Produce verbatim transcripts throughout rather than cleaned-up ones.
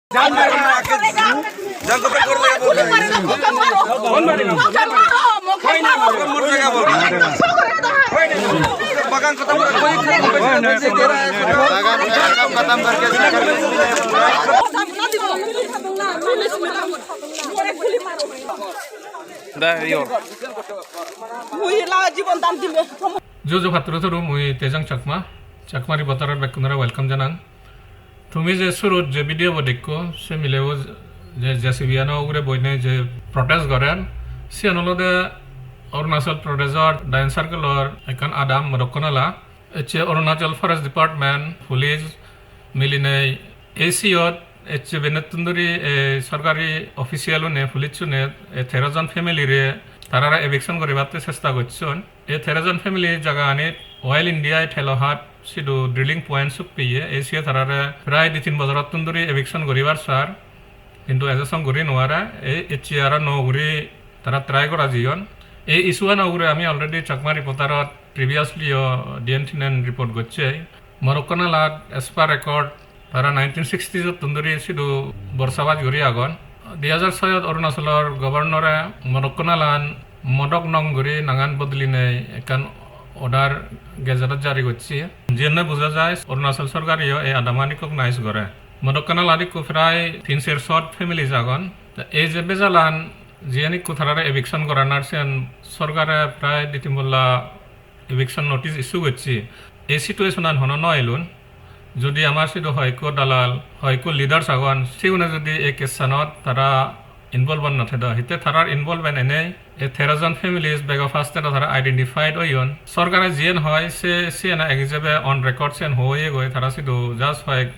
जान खत्म कर देगा, बोल रहा है। मर जाएगा, बोल रहा है। बगान खत्म कर, कोई खत्म कर, बगान खत्म करके Juju patturu turu, mui Tejang Chakma, Chakma Reporter-ot bekkunore welcome janang. Tumi je surut je video bo dekko, se milebo je J C B ano ugure boine je protest gorer, siyan olode Arunachal Pradeshor Dayan Circle-or ekkan adam Modokkonala. Ecche Arunachal Forest Department, police milinei ei siyot ecche benettun duri ei sorkari official-une, police-une ei tero jon family-re tarare eviction guribatte chesta gocchon. Ei tero jon family jagaganit Oil India-i telo hat sidu drilling point suk peye, ei siye tarare prai di tin bojorottun duri eviction guribar sar, hintu ejo song guri nuare, ei ecche aro nuo guri tara try gora jiyon. Ei issue-ano ugure ami already Chakma Reporter-ot previously-o diyen tinen report gocche. Modokkonalat as per record tara nineteen sixties-ottun duri sidu borsabas guri agon. Dui hajar soyot Arunachalor governor-e Modokkonalan Modok Nong guri nangan bodolinei ekkan order gazette-ot jari gocche. Jiyenne buja jai Arunachal sorkariyo ei adaman recognize gore. Modokkonalat ikko prai tin ser shot families agon. Te ei je bejalan jiyen ikko tarare eviction goranar siyen sorkare prai di tin bolla eviction notice issue gocche. Ei situation-an hono no elun. Jodi amar sidu hoyekko dalal, hoyekko leaders agon, sigune jodi ei case-anot tara involve no thedo, hitte tarar involvement enei ei tero jon families bego first-e tara identified oyon. Sorkare jiyen hoi se, siyen ek hijebe on record siyen hoyegoi, tara sidu just hoyek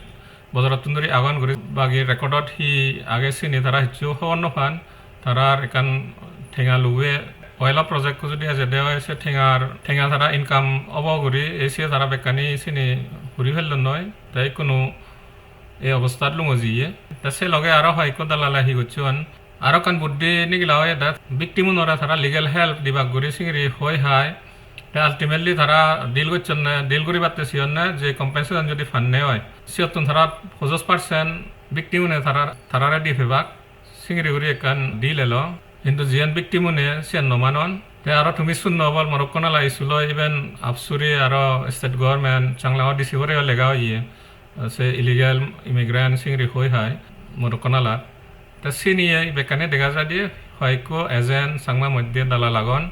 bojorottun duri agon guri bagi record-ot hi age sini tara hissu hobor no pan. Tarar ekkan tenga lube oil-o project-ko judi ejede oi, se tengar, tenga tara income obo guri, ei siye tara bekkani sini huri pellonnoi. Te ikkunu ei obostat lungo jiye. Te se loge aro hoyekko dalale hi gocchon, aro ekkan buddhi nigila oyede, victim-unore tara legal help dibak guri singiri hoi hai. Te ultimately tara deal gocchonne, deal guribatte siyonne je compensation judi panne oi, siyottun tara pojoj percent victim-une tara, tarare di pebak. Singiri guri ekkan deal elo. Hintu jiyan victim-une siyan no manon. Te aro tumi sunno obol Modokkonala issue loi, iben AAPSU-re aro state government, Changlang-o D C-bore-o lega oye. Se illegal immigrant singiri hoi hai Modokkonalat. Te sini ei bekkani dega jaide hoyekko agent Changma moddhe dalal agon.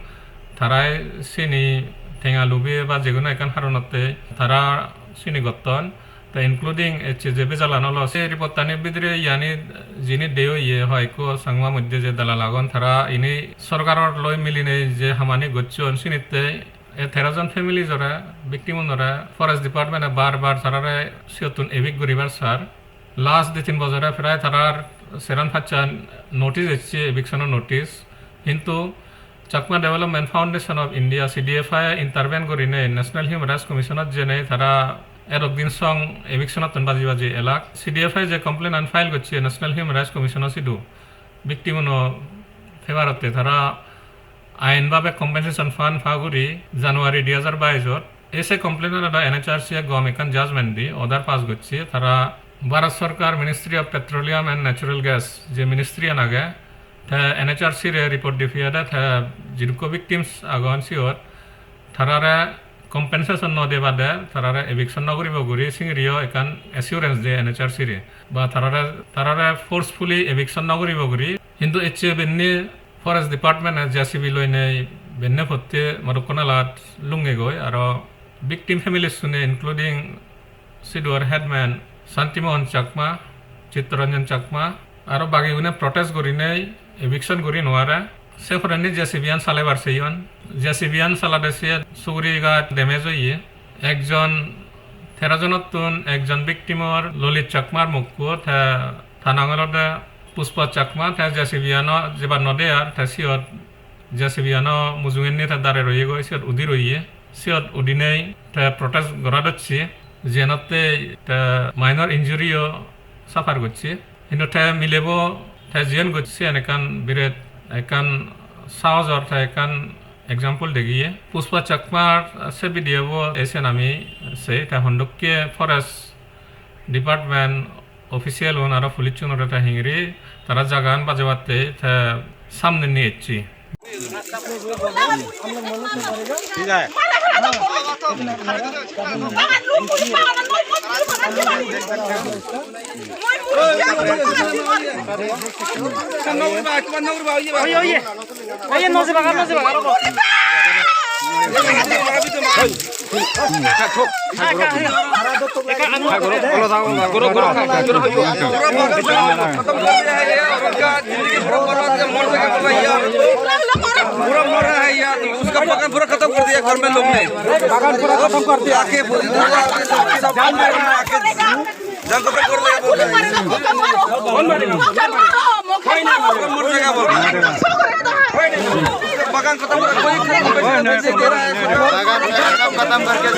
Tarai sini tenga lubi ba jekono ekkan haronotte tara sini gotton. Te including ecche je bejalan olo, se report-ani bidire iyani jini de oye, hoyekko Changma moddhe je dalal agon, tara ini sorkaror loi milinei je hamani gocchon, sinitte ei tero jon families-ore, victim-unore Forest Department-e bar bar tarare siyottun evict guribar sar. Last di tin bojore prai tarar seran pachan notice ecche, eviction-o notice. Hintu Chakma Development Foundation of India, C D F I, intervene gurinei National Human Rights Commission-ot jenei tara edok din song eviction-ottun baji baji elak. C D F I je complaint-an file gocche National Human Rights Commission-o sidu, victim-uno favour-otte, tara ain babe compensation pan pa guri January dui hajar bais-ot. Ei se complaint-ano do N H R C-e gom ekkan judgment di, order pass gocche. Tara Bharat Sorkar Ministry of Petroleum and Natural Gas je ministry-an age, te N H R C-re report di piyede, te jidukko victims agon siyot, tarare compensation no de bade tarare eviction no guribo guri singiriyo ekkan assurance de N H R C-re. Ba tarare, tarare forcefully eviction no guribo guri. Hintu ecche benne Forest Department-e J C B loinei benne potte Modokkonalat lungegoi, aro victim families-une, including siduor headman Santimohan Chakma, Chittaranjan Chakma, aro bagigune protest gurinei eviction guri nuare. Se porendi J C B-an salebar seyon. J C B-an salade se suguri gaj damage oye. Ekjon, tero jonottun ekjon victim-or Lolit Chakmar mukko, te ta nang olode Puspa Chakma, te J C B-ano jebar no de ar, te siyot J C B-ano mujungendi te dare royegoi, siyot udi roye. Siyot udinei te protest gora docche, jiyenotte te minor injury-o suffer gocche. Hintu te milebo te jiyen gocche siyen ekkan biret, ekkan sahojor, te ekkan example degiye. Puspa Chakmar se video-bo esen ami sei, te hondokke Forest Department official un aro police unore te hingiri tara jagan bajebatte te samne ni ecche. पूरा मरा है यार, उसका बगान पूरा खत्म कर दिया, घर में लोग ने। बगान पूरा खत्म कर दिया। आके बोल, जान दे। जान खत्म कर दिया, बोल रहे हैं। कौन मारेगा? मर जाएगा, बोल रहे हैं। बगान खत्म कर, कोई खत्म कर दिया, कोई दे रहा है। बगान खत्म करके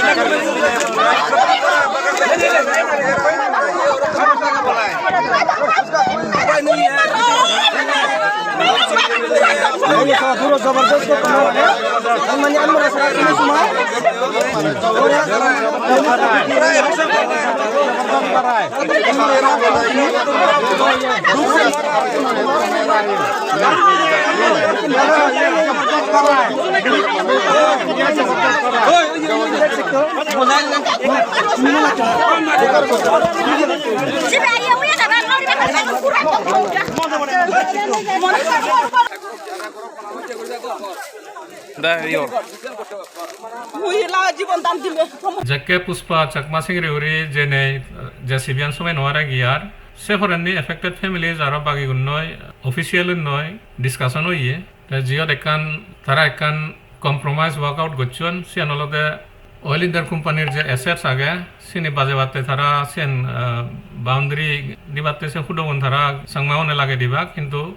Jekke Pushpa Chakma singiri uri jenei J C B an somei no are giyar, se porendi affected families aro bagigunnoi official unnoi discussion oye. Te jiyot ekkan, tara ekkan compromise workout gocchon, siyan olode Oil India company-r je assets age, sini bajebatte tara siyan, ah, boundary dibatte se hudogun tara Changma-une lage dibak, hintu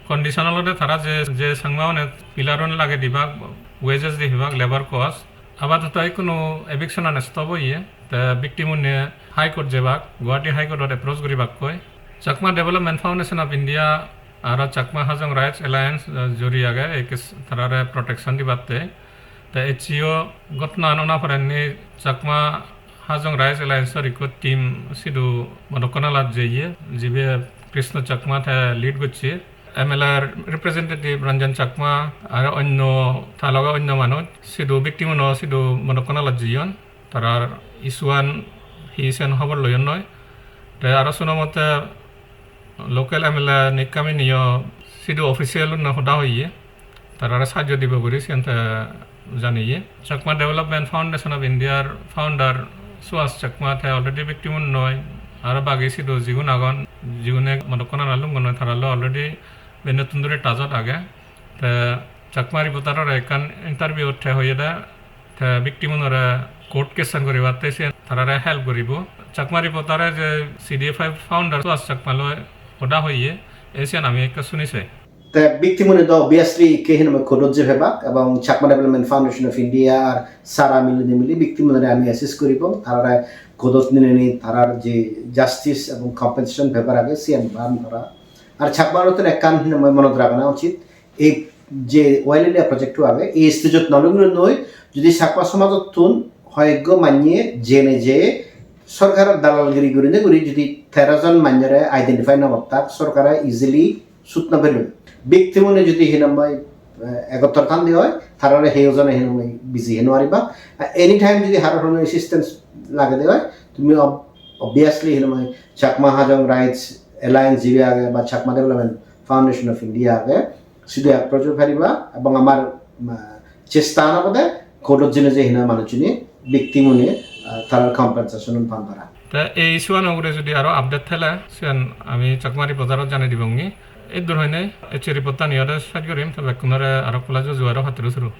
condition olode tara je, je Changma-une pillar-un lage dibak, wages di dibak, labour cost, abadoto ikkunu eviction-an stop oye, te victim-une High Court jebak, Guwahati High Court-ot approach guribakkoi. Chakma Development Foundation of India aro Chakma Hajong Rights Alliance, eh, juri age, ei case tarare protection dibatte. Te ecche-o ghotona-an ona porendi Chakma Hajong Rights Alliance-or ikko team sidu Modokkonalat jeye, jibe Krishna Chakma te lead gocche. M L A representative Ranjan Chakma aro onno, ta loge onno manuj sidu victim-uno sidu Modokkonalat jeyon. Tarar issue-an hi siyen hobor loyonnoi. Te aro suno motte local M L A Nick Cummings-o sidu official-unne hoda hoye, tarare sahajjo dibo guri siyen te janiye. Chakma Development Foundation of India-r founder Suhas Chakma te already victim-unnoi, aro bagi sidu jigun agon, jigune Modokkonala lungonoi, taralo already bennottun duri touch-ot age. Te Chakma Reporter-ore ekkan interview-ot te hoyede, te victim-unore court case-an guribatte siyen tarare help guribo. Chakma Reporter-e je C D F I founder Suhas Chakma loi hoda hoye, ei siyen ami ekka suni sei. Te victim-une do obviously ikke hinamoi court-ot jei pebak, ebong Chakma Development Foundation of India ar sara milinei mili victim-unore ami assist guribong, tarare court-ot ninei tarar je justice ebong compensation pebar age siyan pan tara. Ar Chakma-unottun ekkan hinamoi monot ragana uchit, ei je Oil India project-to age, ei stage-ot nw lungiloi, jodi Chakma somajottun hoyekko manye jene je sorkaror dalalgiri gurinei guri jodi tero jon manyore identify nw gottak, sorkare easily sut nw pelun. Victim-une jodi hinamoi, eh, egottor thande oi, tarare heyojone hinamoi biji hei nw pariba. Ar anytime jodi haror hono assistance lagede oi, tumi ob-, obviously hinamoi Chakma Hajong Rights Alliance jibe age ba Chakma Development Foundation of India age, sidu approach guri pariba, ebong amar, ah, chesta an obode court-ot jeinei je hinamoi manuchchune, victim-une, ah, tarar compensation un pan para. Te ei issue-ano ugure jodi aro update thele, siyan ami Chakma Reporter-ot janei dibongi. Eddur hoinei, ecche report-tani iyot sej gurim, te bekkunore aro ekkola juju aro patturu turu.